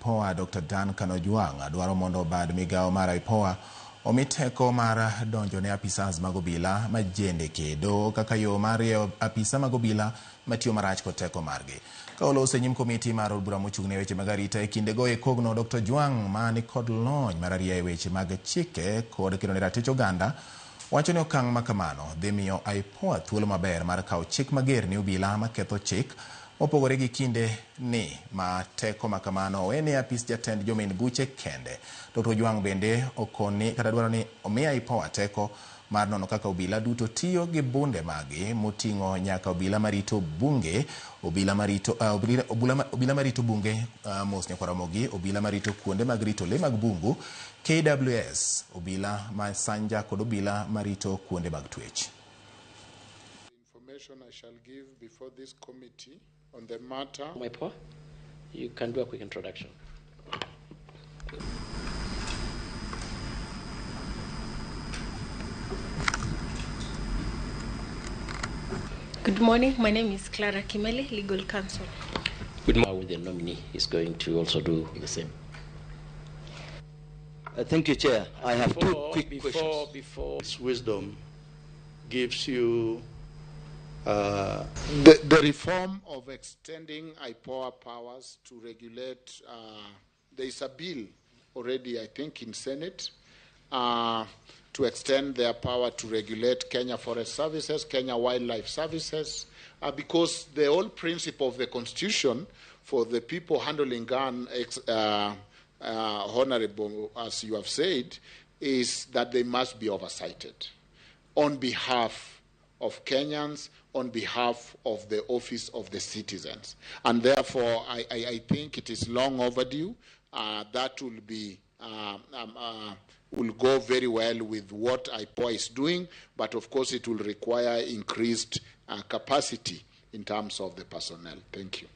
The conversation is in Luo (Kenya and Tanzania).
IPOA Dr. Duncan Ojwang dwaro mondo bad migawo mar IPOA omi teko mar donjo ne apisas mag obila majende kedo kaka yo mar rieyo apisa mag obila matiyo marach kod teko margi. Ka oloso e nyim komiti mar od bura mochung' ne weche mag arita e kindego e kogno Dr. Ojwang ma nikod lony mar ariya e weche mag chike kod kedo ne ratich oganda wacho ni okang' ma kamano dhi miyo IPOA thuolo maber mar kawo chik mager ne obila maketho chik mopogore gi kinde ni ma teko ma kamano owene apis jatend jomin buche kende. Dr. Ojwang bende okoni kata dwaro ni omi IPOA teko mar nono kaka obila duto tiyo gi bunde magi moting'o nyaka obila marito bunge, obila marito obila marito bunge mos nyakwar Ramogi, obila marito kuonde mag rito le mag bungu, KWS, obila ma Sanja kod obila marito kuonde mag twech. Information I shall give before this committee on the matter. IPOA, you can do a quick introduction. Good morning. My name is Clara Kimeli, legal counsel. Good morning. The nominee is going to also do the same. Thank you, Chair. I have two quick questions. Before this wisdom gives you the reform of extending IPOA powers to regulate. There is a bill already, I think, in Senate to extend their power to regulate Kenya Forest Services, Kenya Wildlife Services, because the whole principle of the Constitution for the people handling gun, Honorable, as you have said, is that they must be oversighted on behalf of Kenyans, on behalf of the office of the citizens. And therefore, I think it is long overdue. That will be will go very well with what IPOA is doing, but of course it will require increased capacity in terms of the personnel. Thank you.